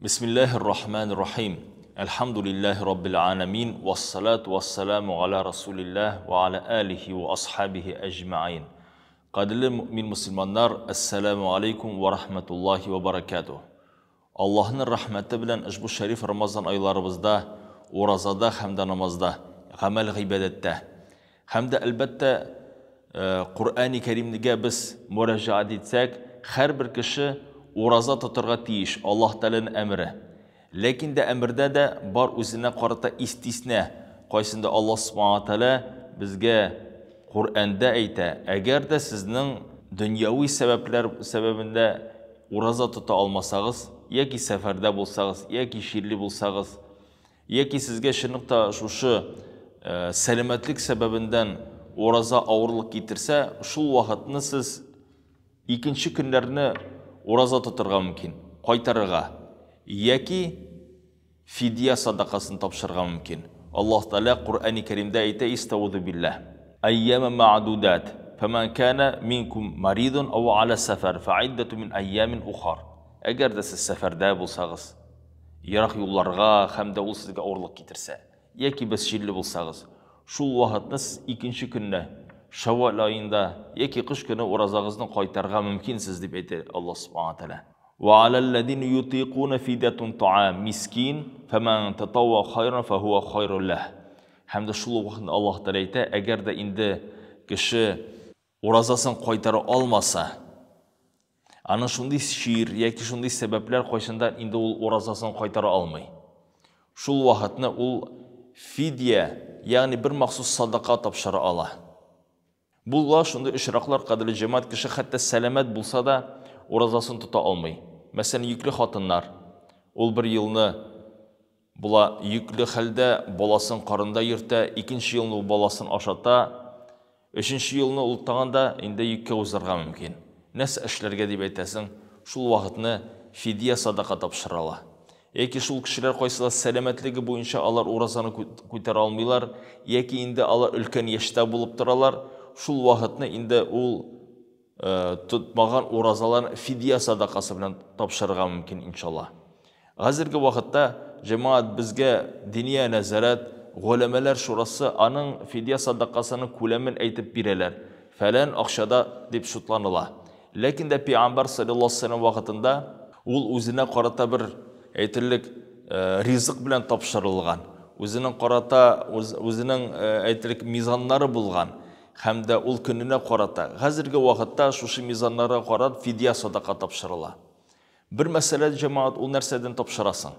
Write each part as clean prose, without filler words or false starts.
Бисмиллаһир Рахманир Рахим. Әлхәмдүлиллаһи Раббил аламин, вассалату вассаламу аля Расулиллаһ ва аля алихи ва асхабихи әҗмәин. Кадерле мөэмин мөселманнар, әссәламу алейкум ва рахматуллаһи ва баракатуһ. Аллаһның рәхмәте белән ошбу шәриф Рамазан айларыбызда, уразада һәм дә намазда, гамәл гыйбадәттә һәм дә әлбәттә Коръәни Кәримгә без мөрәҗәгать итсәк, һәрбер кеше ураза тотарга тиеш, Аллаһ Тәгаләнең әмере. Ләкин дә әмердә дә бар үзенә карата истиснә, кайсында Аллаһ Субхана Тәгалә безгә Коръәндә әйтә, әгәр дә сезнең дөньяви сәбәпләр сәбәбендә ураза тота алмасагыз, яки сәфәрдә булсагыз, яки чирле булсагыз, яки сезгә чынлыкта шушы сәламәтлек сәбәбендән ураза авырлык китерсә, шул вакытны сез икенче көннәрне ураза тотарга мөмкин, кайтарырга, яки фидия садакасын тапшырырга мөмкин. Аллаһ Тәгалә Коръәни Кәримдә әйтә, Истаузу билләһ. Айяма ма'дудат, фаман кана минкум маридун ау аля сафар, фаиддату мин айямин ухар. Әгәр дә сез сәфәрдә булсагыз, ерак юлларга һәм дә ул сезгә авырлык китерсә, яки без чирле булсагыз, шул вакытны сез икенче көнне, Шәввәл аенда яки кыш көне уразагызны кайтарырга мөмкинсез, дип әйтә Аллаһ Субхана Тәгалә. Ва аләлләзина ютикуна фидятун таам мискин, фәмән татавва хайран фәһуа хайрун ләһ. Һәм дә шул ук вакытта Аллаһ Тәгалә әйтә, әгәр дә инде кеше уразасын кайтара алмаса, аның шундый чир яки шундый сәбәпләр кайчанда инде ул уразасын кайтара алмый. Шул вакытны ул фидия, ягъни бер махсус садака тапшыра ала. Була шундый очраклар, кадерле җәмәгать, кеше хәтта сәламәт булса да уразасын тота алмый. Мәсәлән, йөкле хатыннар. Ул бер елны була йөкле хәлдә, баласын карында йөртә, икенче елны ул баласын ашата, өченче елны ул тагын да инде йөккә узарга мөмкин. Нәрсә эшләргә дип әйтәсең, шул вакытны фидия садака тапшыра ала. Яки шул кешеләр кайсылар сәламәтлеге буенча алар уразаны күтәрә алмыйлар, яки инде алар өлкән яшьтә булып торалар, шул вакытны инде ул тотмаган уразаларын фидия садакасы белән тапшырырга мөмкин, иншалла. Хәзерге вакытта җәмәгать безгә диния нәзарәт, голәмәләр шурасы аның фидия садакасының күләмен әйтеп бирәләр. Фәлән акчада дип шутланыла. Ләкин дә пәйгамбәр саллаллаһу алейһи вәсәлләм вакытында ул үзенә карата бер әйтерлек ризык белән тапшырылган, үзенең карата үзенең әйтерлек мизаннары булган һәм дә ул көненә карата. Хәзерге вакытта шушы мизаннарга карап фидия садака тапшырыла. Бер мәсьәлә, җәмәгать, ул нәрсәдән тапшырасың?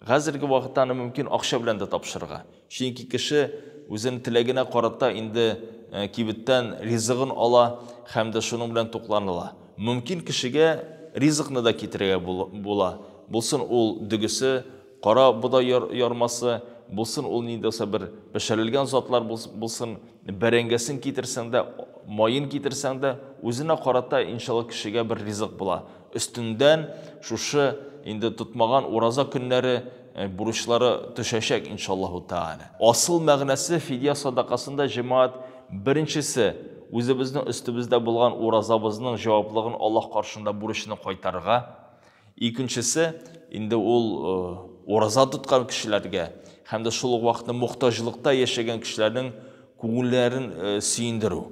Хәзерге вакытта аны мөмкин акча белән дә тапшырырга. Чөнки кеше үзенең теләгенә карата инде кибеттән ризыгын ала һәм дә шуның белән тукланыла. Мөмкин кешегә ризыкны да китерергә була. Булсын ул дөгесе, кара бодай ярмасы, булсын ул нинди булса бер пешерелгән затлар булсын, бәрәңгесен китерсәң дә, маен китерсәң дә, үзенә карата иншалла кешегә бер ризык була. Өстендән шушы инде тотмаган ураза көннәре бурычлары төшәчәк иншаллаһу тааля. Асыл мәгънәсе фидия садакасында җәмәгать беренчесе үзебезнең өстебездә булган уразабызның җаваплыгын Аллаһ каршында бурычны кайтарырга. Икенчесе инде ул ураза тоткан кешеләргә һәм дә шул ук вакытта мохтаҗлыкта яшәгән кешеләрнең күңелләрен сөендерү.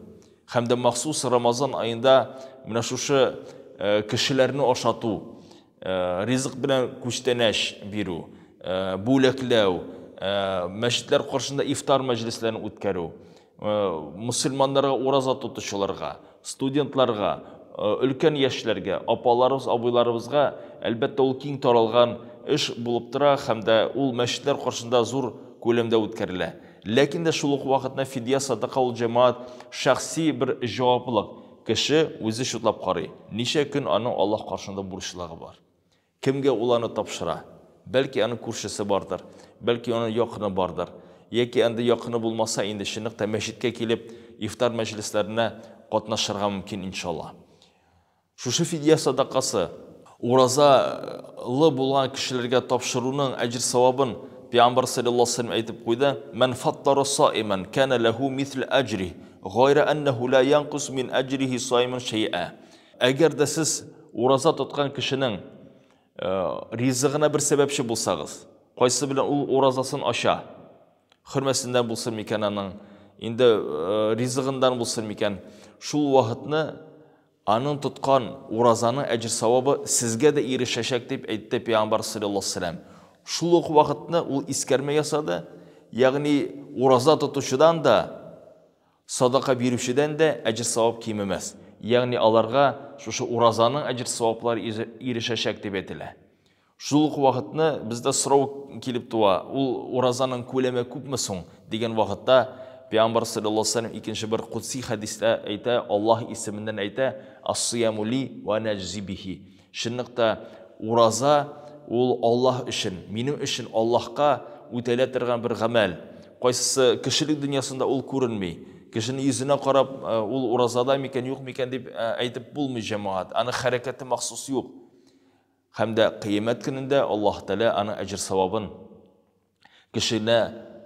Һәм дә махсус Рамазан аенда менә шушы кешеләрне ашату, ризык белән күчтәнәч бирү, бүләкләү, мәчетләр каршында ифтар мәҗлесләрен үткәрү, мөселманнарга, ураза тотучыларга, студентларга, өлкән яшьләргә, апаларыбыз, абыйларыбызга, әлбәттә, ул киң таралган эш булып тора һәм дә ул мәчетләр каршында зур күләмдә үткәрелә. Ләкин дә шул ук вакытта фидия садака ул җәмәгать шәхси бер җаваплылык. Кеше үзе чутлап карый, ничә көн аның Аллаһ каршында бурычлыгы бар. Кемгә ул аны тапшыра? Бәлки аның күршесе бардыр, бәлки аның якыны бардыр. Яки андый якыны булмаса, инде чынлыкта мәчеткә килеп, ифтар мәҗлесләренә катнашырга мөмкин, иншалла. Шушы фидия садакасы уразалы булган кешеләргә тапшыруның әҗер-савабын Пәйгамбәр саллаллаһу алейһи ва сәлләм әйтеп куйды: "Ман фаттара саиман кана ләһу мисл әҗри, гайра аннаху ла янкус мин әҗрихи саиман шәй'a." Әгәр дә сез ураза тоткан кешенең ризыгына бер сәбәпче булсагыз, кайсы белән ул уразасын ача, хөрмәсеннән булсын микән аның, инде ризыгыннан булсын микән, шул вакытны аның тоткан уразаның әҗер-савабы сезгә дә ирешәчәк, дип әйтте Пәйгамбәр саллаллаһу алейһи вәсәлләм. Шул ук вакытны ул искәрмә ясады, ягъни ураза тотучыдан да, садака бирүчедән дә әҗер-савап кимемәс. Ягъни аларга шушы уразаның әҗер-саваплары ирешәчәк дип әйтелә. Шул ук вакытны бездә сорау килеп туа, ул уразаның күләме күпме соң дигән вакытта Пәйгамбәр саллаллаһу алейһи вәсәлләм икенче бер кудси хәдистә әйтә, Аллаһ исеменнән әйтә, Ас-сияму ли ва ана аҗзи бихи. Чынлыкта ураза ул Аллаһ өчен, минем өчен Аллаһка үтәлә торган бер гамәл. Кайсысы кешелек дөньясында ул күренми. Кешенең йөзенә карап, ул уразада микән, юк микән дип әйтеп булмый, җәмәгать. Аның хәрәкәте махсус юк. Һәм дә кыямәт көнендә Аллаһ Тәгалә аның әҗер-савабын кешенә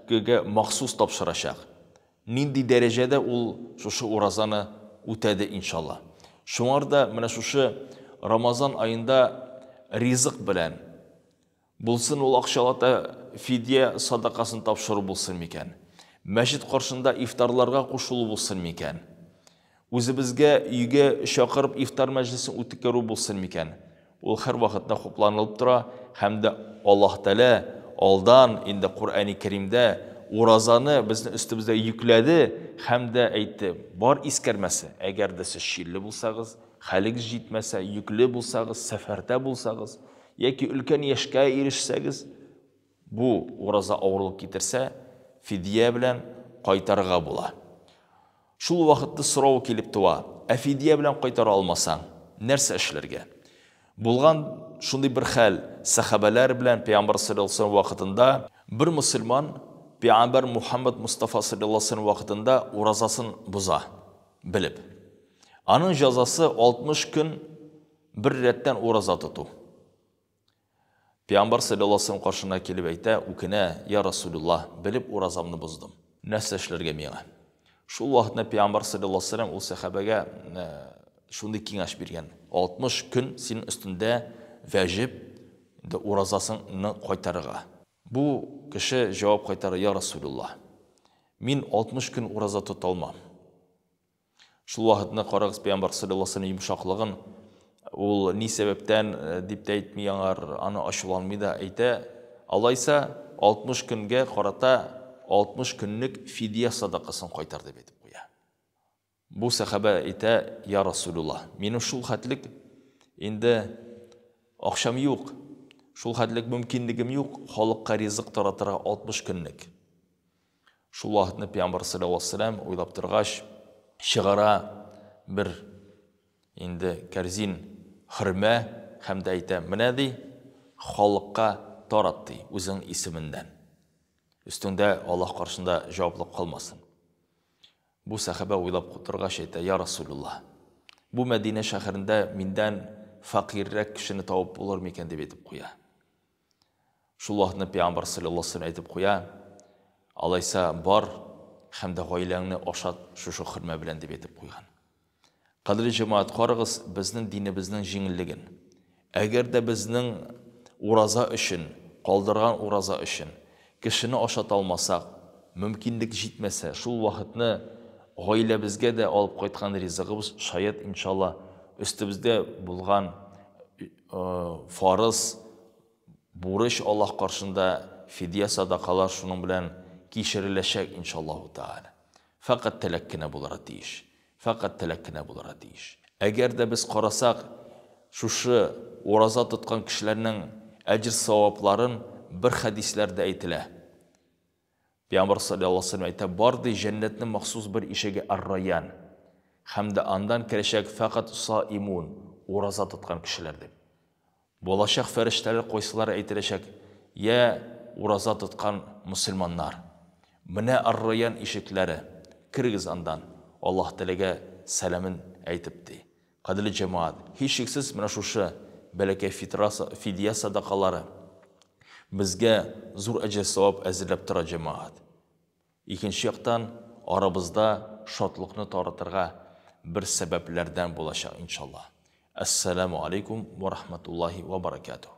кегә махсус тапшырачак. Нинди дәрәҗәдә ул шушы уразаны үтәде, иншалла. Шуңар да менә шушы Рамазан аенда ризык белән, булсын ул акчалата фидия садакасын тапшыру булсын микән, мәчет каршында ифтарларга кушылу булсын микән, Үзебезгә өйгә чакырып ифтар мәҗлесен үткәрү булсын микән? Ул һәрвакытта хупланылып тора һәм дә Аллаһ Тәгалә алдан инде Коръәни Кәримдә уразаны безнең өстебезгә йөкләде һәм дә әйтте, бар искәрмәсе, әгәр дә сез чирле булсагыз, хәлегез җитмәсә, йөкле булсагыз, сәфәрдә булсагыз яки өлкән яшькә ирешсәгез, бу ураза авырлык китерсә, фидия белән кайтарырга була. Шул вакытта сорау килеп туа, ә фидия белән кайтара алмасаң, нәрсә эшләргә? Булган шундый бер хәл, сәхабәләр белән Пәйгамбәр саллаллаһу алейһи ва сәлләм вакытында бер мөселман Пәйгамбәр Мухаммад Мустафа саллаллаһу алейһи ва сәлләм вакытында уразасын боза, белеп. Аның җәзасы 60 көн бер рәттән ураза тоту. Пәйгамбәр салләллаһу алейһи ва сәлләм каршына килеп әйтә, үкенә, Я Расулуллаһ, белеп уразамны боздым. Нәрсә эшләргә миңа? Шул вакытны Пәйгамбәр салләллаһу алейһи ва сәлләм ул сәхабәгә шундый киңәш биргән. 60 көн синең өстендә вәҗиб, инде уразасыңны кайтарырга. Бу кеше җавап кайтара, Я Расулуллаһ, мин 60 көн ураза тота алмам. Шул вакытны карагыз Пәйгамбәр саллаллаһу алейһи йомшаклыгын. Ул ни сәбәптән дип тә әйтми аңар, аны ачуланмый да әйтә. Алайса 60 көнгә карата 60 көнлек фидия садакасын кайтар дип әйтеп куя. Бу сәхабә әйтә, Я Расулуллаһ, минем шул хәтлек инде акчам юк, шул хәтлек мөмкинлегем юк, халыкка ризык таратырга 60 көнлек. Шул вакытны Пәйгамбәр саллаллаһу алейһи ва сәлләм уйлап торгач, чыгара бер инде кәрзин хөрмә һәм дә әйтә, менә ди, халыкка тарат ди, үзең исеменнән. Өстеңдә Аллаһ каршында җаваплык калмасын. Бу сәхабә уйлап торгач әйтә, Я Расулуллаһ, бу Мәдинә шәһәрендә миндән фәкыйрьрәк кешене табып булыр микән дип әйтеп куя. Шул вакытны Пәйгамбәр саллаллаһу алейһи ва әйтеп куя, Алайса бар һәм дә гаиләңне ашат шушы хөрмә белән дип әйтеп куйган. Кадерле җәмәгать, карагыз безнең динебезнең җиңеллеген. Әгәр дә безнең ураза өчен, калдырган ураза өчен кешене ашата алмасак, мөмкинлек җитмәсә, шул вакытны гаиләбезгә дә алып кайткан ризыгыбыз шаять иншалла өстебездә булган фарыз Бурыч Аллаһ каршында фидия садакалар шуның белән кичереләчәк, иншаллаһу тәгалә. Фәкать теләк кенә булырга тиеш. Фәкать теләк кенә булырга тиеш. Әгәр дә без карасак, шушы ураза тоткан кешеләрнең әҗер-савапларын бер хәдисләрдә әйтелә. Пәйгамбәр салләллаһу алейһи ва сәлләм әйтә, бар ди җәннәтнең махсус бер ишеге Ар-Райян. Һәм дә андан керәчәк фәкать саимун, ураза тоткан кешеләр дип. Булачак фәрештәләр кайсылары әйтеләчәк, Йә ураза тоткан мөселманнар! Менә Ар-Райян ишекләре, керегез андан, Аллаһ Тәгаләгә сәламен әйтеп ди. Кадерле җәмәгать, һичшиксез менә шушы бәләкәй фитра, фидия садакалары безгә зур әҗер-савап әзерләп тора, җәмәгать. Икенче яктан, арабызда шатлыкны таратырга бер сәбәпләрдән булачак, иншаллаһ. Әссәламү алейкум вә рахматуллаһи вә баракатуһ.